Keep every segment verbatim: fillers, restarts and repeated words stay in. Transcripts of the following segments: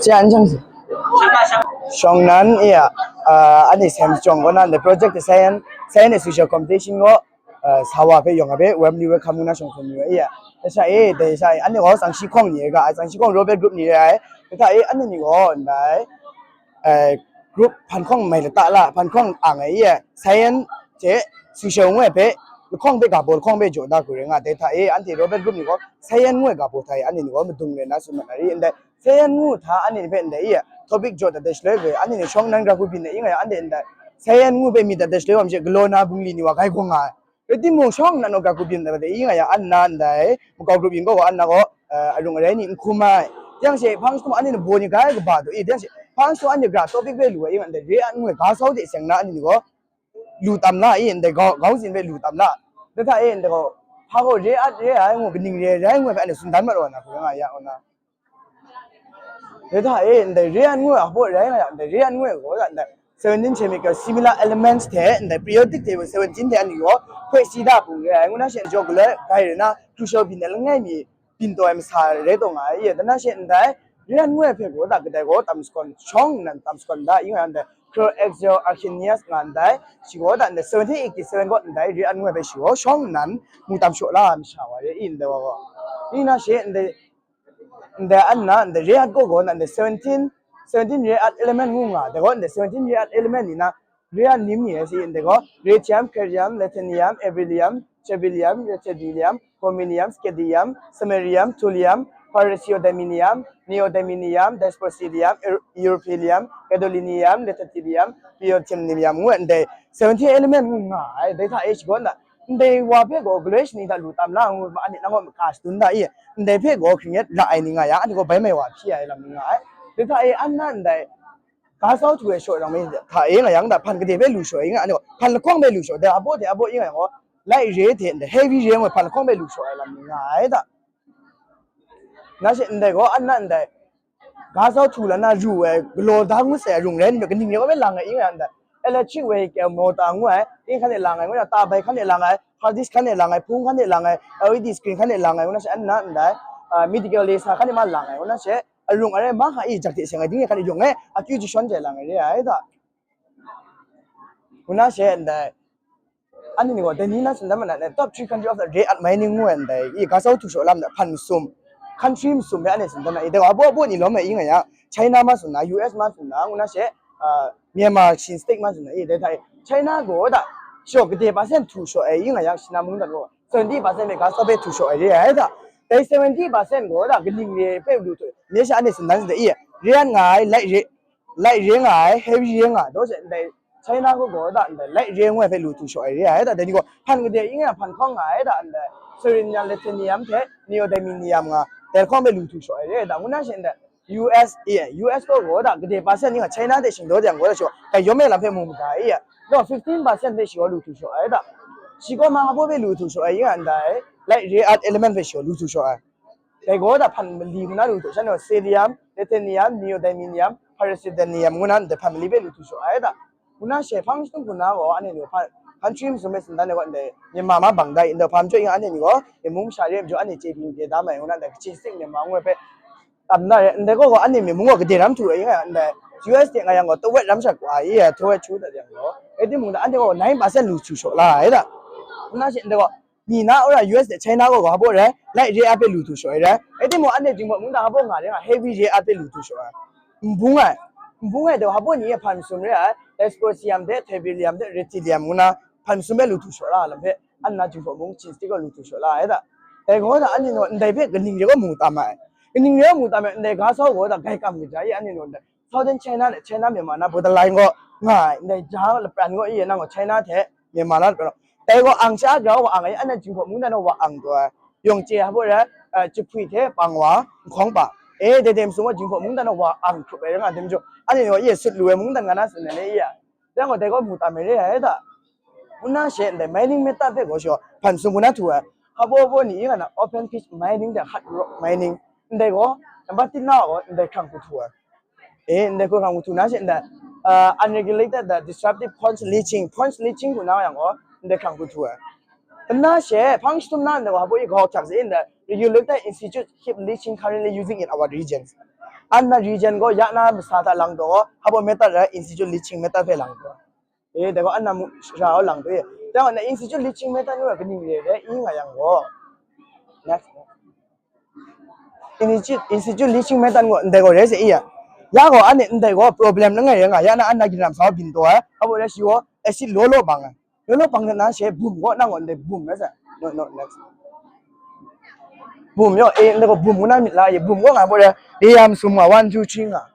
Sian jang si. Shong nan iya, uh, ani sem jong ko nan the project the science, science social competition ko, uh, sawa pe yong abe wem ni we kamuna shong kum ni iya. Sa e de sa ani ko sang shi kong ni ga, sang shi kong Robert group ni ai. Ka e ani ni ko ndai. Eh, group pan kong mai la ta la, pan kong ang ai iya. Science te social ngwe pe, kong pe ga bol kong pe jo da ku re nga de ta e anti Robert group ni ko science ngwe ga bol ta e ani ni ko madung le na su ma ri ndai. Science ngu tha ani ni pe ndai iya. Topic jo da de shle we ani ni shong nan ga ku bin ne inga ya ande ndai. Science ngu pe mi da de shle wa mi je glo na bung li ni wa gai gong nga. Rai timung, shawng nnan gaw ga ku byin dat de, i nga ya an na ndai, makau grup yin gaw an na gaw, eh, arung arai ni n hkum ai. Yang she, hpang shawng anni ni baw ni ga ai kaba daw i, yang she, hpang shawng anni gra topic bai lu ai, i nga ndai, re an ngoi ga sau de seng na anni ni gaw, lu tam la i, ndai gau, gau zin bai lu tam la. Da hta e, ndai gaw, hpa gaw re at re ai, ngu kaning re rai ngoi bai anni sun dan mat wa na, hku nga ya, nga. Re hta e, ndai re an ngoi a baw rai nga yang, ndai re an ngoi gaw, ndai seventeen chemical similar elements hte, ndai periodic table seventeen hte anni gaw, hpe si da pung re ai, ngu na she, jo galoi, gai re na, crucial bin ai langai mi, bin taw ai masa rai taw nga ai, ye, da na she, ndai re an ngoi hpe gaw, da kadai gaw, tam sakawn, shawng nnan tam sakawn da, i nga yang, ndai, chlorhexyl arrhenius nga ndai, shi gaw, da ndai seventeen eighty seven gaw, ndai re an ngoi hpe shi gaw, shawng nnan, mu tam shaw la ai masha wa re, i ndai wa gaw. I na she, ndai, ndai an na, ndai re at gaw gaw na, ndai seventeen, seventeen re at element ngu nga, dai gaw ndai seventeen re at element ni na, re at nim ni ai si, ndai gaw, radium, cerium, lanthanum, beryllium, cerium, ruthenium, chromium, scandium, samarium, thulium, praseodymium, neodymium, dysprosium, eu-, europium, gadolinium, lanthanum, praseodymium ngu ndai seventeen element ngu nga ai, dai hta e shi gaw na, ndai wa hpe gaw galoi shani hta lu tam la ngu ma, ani nang gaw maka shadun da i, ndai hpe gaw hkring yet ra ai ni nga yang, ani gaw bai mai wa hpyi ai lam ni nga ai. Dai hta e an na ndai, ga sau htu ai shaw rang mi hta e nga yang da, hpan gade hpe lu shaw ai nga, ani gaw hpan lahkawng hpe lu shaw, dai abaw hte abaw i nga yang gaw, light ray hte ndai heavy ray ngu hpan lahkawng hpe lu shaw ai lam ni nga ai da. Na she ndai gaw, an na ndai, ga sau htu la na ru ai, galaw da ngut sai ai rung rai nme, kaning rai gaw bai lang ai, i nga yang ndai, electric vehicle motor ngu ai, ting hkan e lang ai, ngu na, ta bai hkan e lang ai, hard disk hkan e lang ai, hpung hkan e lang ai, L E D screen hkan e lang ai, ngu na she, an na ndai, ah, medical laser hkan e ma lang ai, ngu na she, arung arai mahka i jak hte seng ai, ting e hkan e yawng e, akyu jashawn jai lang ai re ai da. Ngu na she ndai, Ani ni gaw, dai ni na tsun dan ma na, top three country of the rare earth mining ngu ai ndai, i ga sau htu shaw lam da, hpan masum, country masum bai ani tsun dan ma, i dai gaw, abaw abaw ni lawm ai, i nga ya, China ma tsun na, U S ma tsun na, ngu na she, ah, Myanmar Chin State ma tsun na, i dai hta e, China gaw da, shaw gade percent htu shaw ai, i nga ya, China mungdan gaw, seventy percent bai ga sau bai htu shaw ai re ai da, dai seventy percent gaw da, kaning re bai lu htu, mye sha ani tsun dan tsun da, i, re an nga ai, light re, light ray nga ai, heavy ray nga ai, daw she ndai China gaw gaw da ndai light ray ngu ai hpe lu htu shaw ai re ai da, dai ni gaw hpan gade ing ya hpan hkawng nga ai da ndai, cerium, lanthanum hte neodymium nga, dai hkawng hpe lu htu shaw ai re ai da, ngu na she ndai U S, eh, U S gaw gaw da gade percent ning a China hte shingdaw de yang gaw da shaw, dai yawm ai lam hpe mu mada e ya, daw fifteen percent hpe shi gaw lu htu shaw ai da, shi gaw ma hpa hpe lu htu shaw ai, ing a ndai light rare earth element hpe shi gaw lu htu shaw ai. Dai gaw da hpan mali hku na lu htu, shan gaw cerium, lanthanum, neodymium, praseodymium ngu na ndai hpan mali hpe lu htu shaw ai da. Ngu na she hpang shadung hku na gaw, anhte ni gaw hpan, country masum hpe tsun dan ai gaw, ndai Myanmar ma bang dai, ndai hpa majaw ing anhte ni gaw, mung masha re ai majaw anhte chye pyi chye da mai ngu na, ndai Kachin State Myanmar ngu ai hpe tam na re, ndai gaw gaw anhte myi mung gaw gade ram htu ai, ing ai ndai U S de nga yang gaw, tawet ram shat wa ai, tawet chu dat yang gaw, rai timung, anhte gaw nine percent lu htu shaw la ai da. Ngu na she ndai gaw, Ni na ora U S de China gaw hpa baw rai, light rare earth hpe lu htu shaw ai rai. Rai timung, anhte Jinghpaw mungdan hpa baw nga rai nga, heavy rare earth hpe lu htu shaw ai. Nbung ai, nbung ai de hpa baw ni e hpan masum re ai, dysprosium de, tiberium de, ruthenium ngu na hpan masum hpe lu htu shaw la ai lam hpe, an na Jinghpaw mung Chin State gaw lu htu shaw la ai da. Dai gaw da, anhte naw ndai hpe kaning re gaw mu tam ai. Kaning re gaw mu tam ai, ndai ga sau gaw da, gai kam kaja i, anhte naw ndai Southern China de China Myanmar na borderline gaw nga ai, ndai ja lapran gaw i, nang gaw China hte Myanmar na lapran gaw. Dai gaw ang sha grau wa ang ai, anhte Jinghpaw mungdan gaw wa ang taw ai. Yawng chye hpa baw rai, eh, jahpwi hte pang wa, nhkawng pa. E, dai dai masum gaw Jinghpaw mungdan gaw wa ang hkrup ai rai nga, dai majaw, anhte gaw, ye, sut lu ai mungdan nga na tsun ai le, ya. Dai gaw, dai gaw mu tam ai re ai da. Ngu na she ndai mining method hpe gaw shaw, hpan sum hku na htu ai. Hpa baw baw ni, i nga na open pit mining de hard rock mining. Ndai gaw, nambat tina gaw, ndai hkrang hku htu ai. Eh, ndai hku hkrang hku htu na she ndai, uh, unregulated the disruptive sponge leaching, sponge leaching hku na yang gaw, ndai hkrang hku htu ai. Nna she, hpang shatum na ndai gaw, hpa baw i gaw hkyak se ndai, regulated institute heap leaching currently using in our regions. An na region gaw ya na masa hta lang taw, habo method rai institute leaching method hpe lang taw. E, dai gaw an na mu, sara gaw lang taw e. Dai gaw na institute leaching method ngu ai kaning re re i nga yang gaw. Next. Institute, institute leaching method ngu ndai gaw re se i ya. Ya gaw an ne ndai gaw problem langai re nga, ya na an na ginram sa byin taw ai. Habo re shi gaw acid law law bang ai. Law law bang na she bum gaw nang gaw ndai bum re se. No, no, next. Bum yaw, e, ndai gaw bum ngu na myit la ye, bum gaw nga bo re, le ya masum nga, one, two, three nga.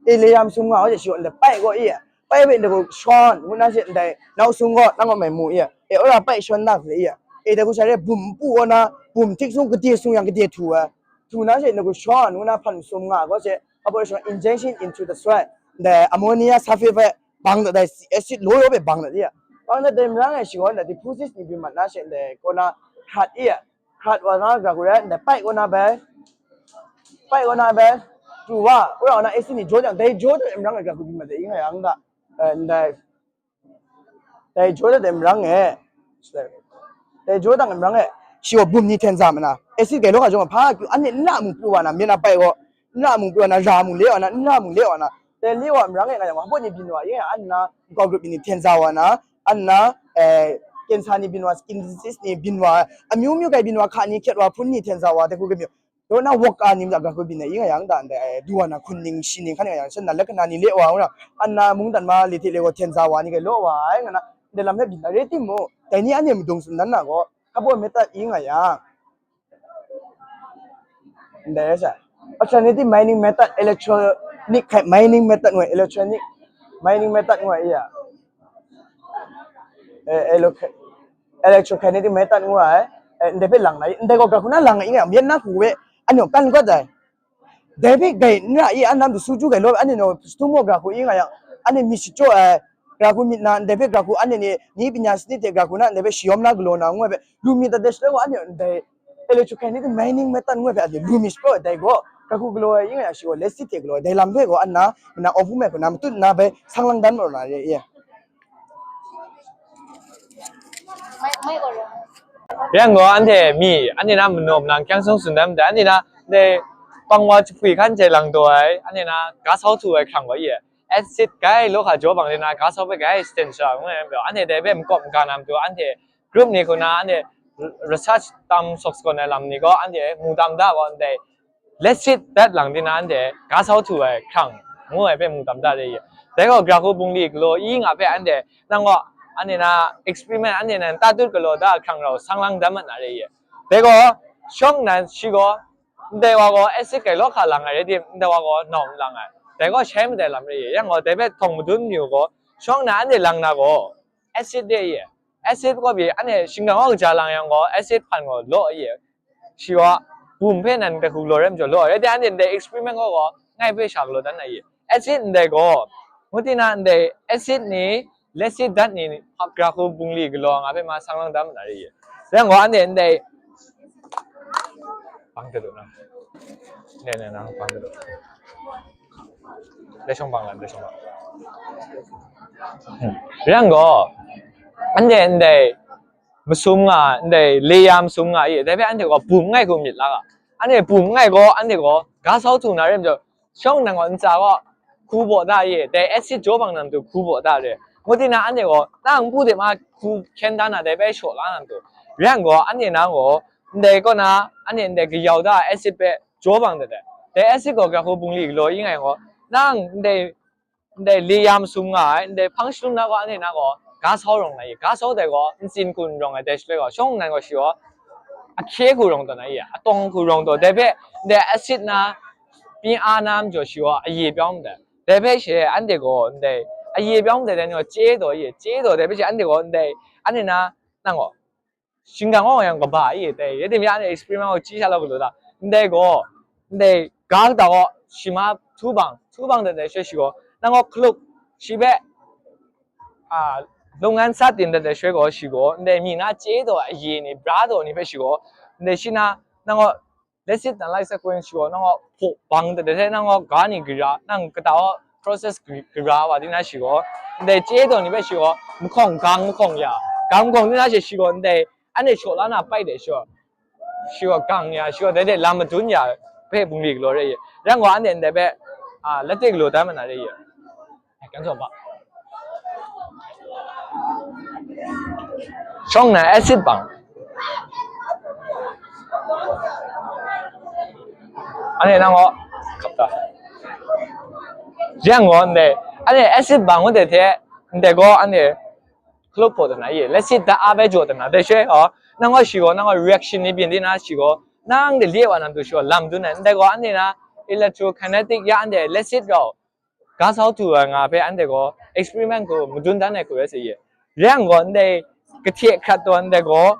E, le ya masum nga, wa she shi gaw ndai pai gaw i ya. Pai bai ndai gaw shon, ngu na she ndai, nau sung gaw, nang gaw mai mu i ya. E, ora pai shon na hpe i ya. E, dai gaw sha re, bum npu gaw na, bum htik sung, gade sung yang gade htu ai. Htu na she ndai gaw shon, ngu na hpan masum nga gaw she, hpa gaw shon, injection into the soil. Ndai ammonia sulfate hpe bang dat ai acid law law hpe bang dat i ya. Bang dat dai marang e shi gaw, ndai deposits ni byin mat na she ndai kaw na hkrat i ya. Hkrat wa na gra hku rai, ndai pai kaw na bai, pai kaw na bai, pru wa, wora wa na acid ni jaw jang, dai jaw dat ai marang e gra hku byin mat dai i nga yang da, eh, ndai, dai jaw dat ai marang e, dai jaw dat ai marang e, shi gaw bum ni hten za ma na, acid gai law hka jawng hpa, anhte n na mung pru wa na, myit na pai gaw, n na mung pru wa na, ra mung le wa na, n ra mung le wa na, dai le wa ai marang e nga yang, hpa ni byin wa, ye, an na, nkau grup ni hten za wa na, an na, eh, cancer ni byin wa, skin disease ni byin wa, amyu myu gai byin wa, hka ni hkyet wa, hpun ni hten za wa, dai hku kau mi, Dawna wok a ni mung gra hku byin ai, i nga yang da ndai, eh, du wa na hkun ning shi ning hkan nga yang, shan na lakana ni le wa, ngu na, an na mungdan ma le hte le gaw hten za wa ni gai law wa ai, nga na, ndai lam hpe byin ai rai timung, dai ni anhte madung tsun dan na gaw, hpa baw myit dat i nga yang, ndai rai sai. Alternative mining method, electronic mining method ngu ai, electronic mining method ngu ai, i ya. Eh, electro-, electrokinetic method ngu ai, eh, ndai hpe lang na, ndai gaw gra hku na lang ai, i nga yang, myit na hku hpe, anhte kan gat ai. Dai hpe gai n ra i, an nam du su ju gai law, anhte naw, stum gaw gra hku i nga yang, anhte myit shachyaw ai, gra hku myit na, ndai hpe gra hku, anhte ni, ni panya sanit hte gra hku na, ndai hpe shayawm na galaw na, ngu ai hpe, lu myit dat ai shaloi gaw, anhte ndai electrokinetic mining method ngu ai hpe, anhte lu myit shaprawt ai, dai gaw, gra hku galaw ai, i nga yang, shi gaw, let's see hte galaw ai, dai lam hpe gaw, an na, na, awng hpung me hku na, matut na bai, sang lang dan maw na re, i. ไม่ ไม่ก็เรื่อง Yang gaw, anhte mi, anhte na manaw manang kyang sung tsun dan, anhte na, dai pang wa jahpwi hkan hte lang taw ai, anhte na ga sau htu ai hkrang gaw i, acid gai law hka jaw bang de na, ga sau hpe gai sten sha, ngu ai majaw, anhte dai hpe makawp maga na matu, anhte group ni hku na, anhte research tam sawk sakawn ai lam ni gaw, anhte mu tam da gaw, ndai let's see dat lang di na, anhte ga sau htu ai hkrang ngu ai hpe mu tam da de ye. Dai gaw, gra hku bungli galaw i nga hpe, anhte nang gaw, anhte na experiment, anhte na tatut galaw da hkrang rau sang lang dan mat na re ye. Dai gaw, shawng nnan shi gaw, ndai wa gaw acid gai law hka lang ai rai tim, ndai wa gaw nawng lang ai. Dai gaw, shai madai lam re ye. Yang gaw, dai hpe htawng madun mayu gaw, shawng nnan anhte lang na gaw, acid de ye. Acid kaw pyi, anhte shingkang kaw kaja lang yang gaw, acid hpan gaw law ye. Shi gaw, bum hpe nan dai hku galaw rai majaw law, rai timung, anhte ndai experiment gaw gaw, ngai hpe sha galaw dan na ye. Acid ndai gaw, ngu tina ndai acid ni, let's see dat ni, gra hku bungli galaw nga hpe ma sang lang dan ma na re ye. Yang gaw, anhte ndai, bang de lu na. Ne, ne, na, bang de lu. Dai shawng bang la, dai shawng bang. Hmm. Yang gaw, anhte ndai masum nga, ndai leya masum nga i, dai hpe anhte gaw bum ngai hku myit la ga. Anhte bum ngai gaw, anhte gaw ga sau htu na re majaw, shawng nnan gaw ntsa gaw hku baw da i, dai acid jaw bang na matu hku baw da re. Ngu tina anhte gaw, nang npu de ma hku hkyen da na, dai hpe shaw la na matu. Yang gaw, anhte na gaw, ndai kaw na, anhte ndai kayau da acid hpe jaw bang dat ai. Dai acid gaw gra hku bungli galaw i nga yang gaw, nang ndai, ndai leya masum nga ai, ndai hpang shalum na gaw, anhte na gaw, ga sau rawng na i, ga sau dai gaw, ntsin hku n rawng ai, dai shaloi gaw, shawng nnan gaw shi gaw, ahkye hku rawng taw na i, atawng hku rawng taw, dai hpe, ndai acid na, pyin a na majaw shi gaw, aye pyawng dat ai. Dai hpe she, anhte gaw, ndai, aye pyawng dat ai ni gaw, chye taw i, chye taw, dai hpe she, anhte gaw, ndai, anhte na, nang gaw, shingkang awng yang kaba i dai, rai timung, anhte experiment gaw chyi sha lau galaw da. Ndai gaw, ndai ga kata gaw, shi ma htu bang, htu bang dat ai shaloi shi gaw, nang gaw hkalup, shi hpe, a, lungnan sa tin dat ai shaloi gaw, shi gaw, ndai mi na chye taw aye ni, bra taw ni hpe shi gaw, ndai shi na, nang gaw, let's say, nang lai sa kwen shi gaw, nang gaw hpaw bang dat ai hte, nang gaw ga ni gara, nang kata gaw process gra-, gara wa di na shi gaw, ndai chye taw ni hpe shi gaw, mahkawng, gang mahkawng ya, gang mahkawng di na she shi gaw, ndai anhte shaw la na pai de shi gaw, shi gaw gang ya, shi gaw dai de lam madun ya hpe bungli galaw re ye. Yang gaw anhte ndai hpe a, late galaw dat ma na re ye. Kan zawn ba. Shawng na acid bang. Ane nang gaw, kap ta. Yang gaw, ane, ane acid bang ngu de hte, ane gaw, ane, hkalup hpaw de na ye, acid da a bai jaw de na, dai shui, aw, nang gaw shi gaw, nang gaw reaction ni byin di na shi gaw, nang de lye wa na matu shi gaw, lam dun ai, ndai gaw, ane na, electrokinetic ya, ane, acid rau, ga sau htu ai nga hpe anhte gaw experiment hku madun dan ai hku rai sa ye. Rai yang gaw, ndai kahte hkrat taw ndai gaw,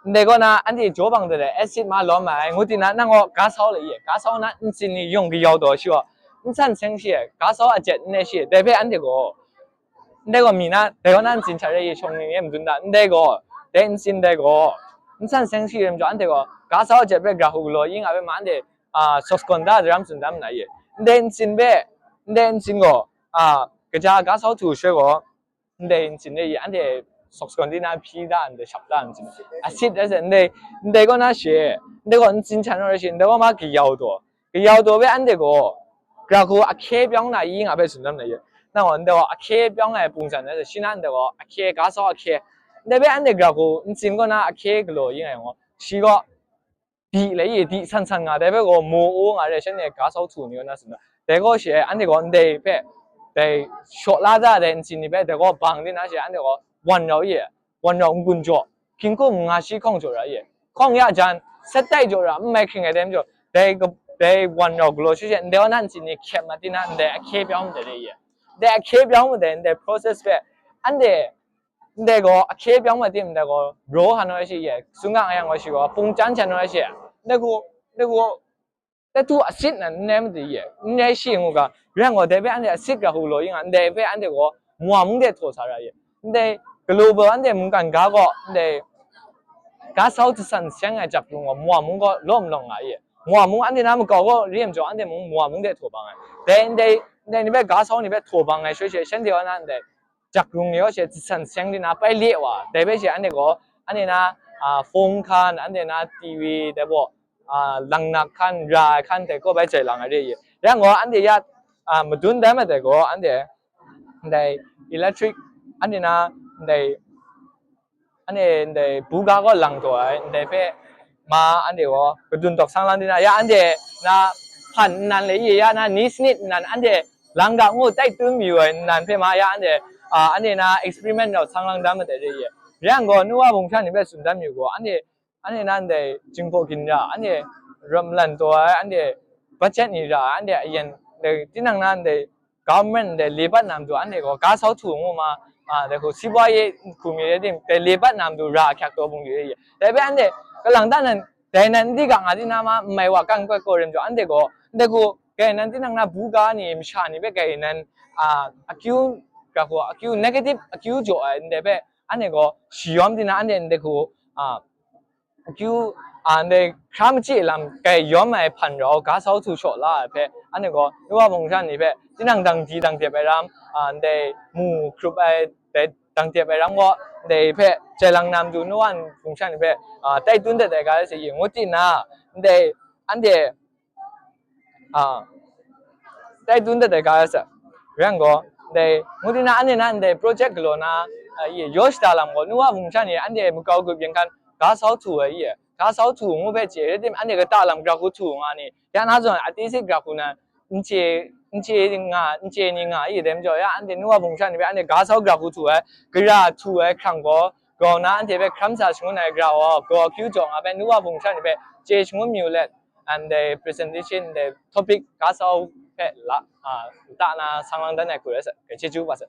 ndai gaw na anhte jaw bang de ai acid ma lawm ai, ngu ti na, nang gaw ga sau le ye, ga sau na ntsin ni yung kayau taw shi gaw, n san seng shi, ga sau a jet n ai shi, dai hpe anhte gaw, ndai gaw mi na, dai gaw na ntsin hta rai ye shawng ni e madun da, ndai gaw, dai ntsin dai gaw, n san seng shi rai majaw, anhte gaw ga sau a jet hpe gra hku galaw yi nga hpe ma anhte, a, sawksawn da, daram tsun da ma na ye. Ndai ntsin hpe, ndai ntsin gaw, a, kaja ga sau htu shaloi gaw, ndai ntsin re ye, anhte sawksawn di na hpyi da, ndai shap da ntsin. Acid, acid, ndai, ndai gaw na she, ndai gaw ntsin hta naw rai she, ndai gaw ma kayau taw. Kayau taw hpe anhte gaw, gra hku ahkye pyawng na yi nga hpe tsun da ma na ye. Nang gaw, ndai gaw ahkye pyawng ai pungsan na, shi na ndai gaw ahkye, ga sau ahkye. Ndai hpe anhte gra hku ntsin kaw na ahkye galaw yi nga yang gaw, shi gaw, di lai ye, di san san nga, dai hpe gaw maw u nga re, shanhte ga sau htu ni kaw na tsun da. Dai gaw she, anhte gaw ndai hpe, dai shaw la da dai ntsin ni hpe, dai gaw bang di na she, anhte gaw wan rau ye, wan rau n-gun jaw, hkying hkum nga shi hkawng jaw ra ye. Hkawng ya jan, set tai jaw ra, n mai hkring ai dai majaw, dai ga-, dai wan rau galaw shu she, ndai kaw na ntsin ni hkyep mat di na, ndai ahkye pyawng madat re ye. Ndai ahkye pyawng madat, ndai process hpe, anhte ndai gaw ahkye pyawng mat tim ndai gaw, raw hkan naw ai shi ye, sung ga nga yang gaw shi gaw, pung chyan chyan naw ai shi, ndai gaw, ndai gaw, tatu asit nan n rai made ye, n rai shi ngu ga, rai yang gaw, dai hpe anhte asit gra hku galaw yi nga, ndai hpe anhte gaw, Mwa mung de htaw sa ra ye, ndai global anhte mungkan ga gaw, ndai ga sau jasan seng ai jak lung gaw, Mwa mung gaw lawm lawng nga ye, Mwa mung anhte na makau gaw, rim jaw anhte mung Mwa mung de htaw bang ai, dai ndai, ndai ni hpe ga sau ni hpe htaw bang ai shaloi she, shanhte wa na ndai, jak rung ni gaw she jasan seng di na pai le wa, dai bai she anhte gaw, anhte na, a, phone hkan, anhte na T V, dai baw, a, langnak hkan, ra ai hkan, dai kaw bai jai lang ai re ye. Rai yang gaw, anhte ya, a, madun dai ma dai gaw, anhte, ndai electric, anhte na, ndai, anhte ndai buga gaw lang taw ai, ndai hpe, ma anhte gaw kadun tawk sang lang di na, ya anhte na hpan nnan le ye, ya na ni sanit nnan anhte lang ga ngu tai tun mayu ai nnan hpe ma, ya anhte, a, anhte na experiment rau sang lang dan madat re ye. Rai yang gaw, nu wa bungsha ni hpe tsun dan mayu gaw, anhte, anhte na ndai jinghpaw ginra, anhte ram lan taw ai, anhte budget ni ra ai, anhte ayen, dai tinang na ndai government dai le bat na matu anhte gaw ga sau htu ngu ma, a, dai hku si bwa ye hku mi rai tim, dai le bat na matu ra ahkyak taw bung yu e ye. Dai hpe anhte kalang ta nan, dai nan n di ga nga di na ma, n mai wa kan kawt kaw rim jaw, anhte gaw, dai hku, gai nan tinang na buga ni, masha ni hpe gai nan, a, akyu, ga hku, akyu, negative akyu jaw ai, ndai hpe, anhte gaw, shi yawm di na, anhte ndai hku, a, akyu, a, ndai hkra machyi lam gai yawm ai hpan rau ga sau htu shaw la ai hpe, anhte gaw, nu wa bungsha ni hpe, tinang dang di dang dep ai ram, a, ndai mu hkrup ai, dai dang dep ai ram gaw, ndai hpe jai lang na matu nu wa bungsha ni hpe, a, tai tun dat ai ga sa ye, ngu ti na, ndai anhte, a, tai tun dat ai ga sa. Rai yang gaw, ndai, ngu di na, anhte na ndai project galaw na, a, ye, yaw shada lam gaw, nu wa bungsha ni anhte makau grup yin hkan, ga sau htu ai ye, ga sau htu ngu hpe chye, rai tim, anhte kata lam gra hku htu nga ni, ya na zawn, a ti sit gra hku na, n chye, n chye nga, n chye ni nga ye, dai majaw, ya anhte nu wa bungsha ni hpe, anhte ga sau gra hku htu ai, gara htu ai hkrang gaw, grau na anhte hpe hkram sa shangun ai gara gaw, grau akyu jaw nga hpe, nu wa bungsha ni hpe chye shangun mayu let, ndai presentation, ndai topic ga sau hpe la, a, ta na sang lang dan ai hku rai sa, chyeju wa sa.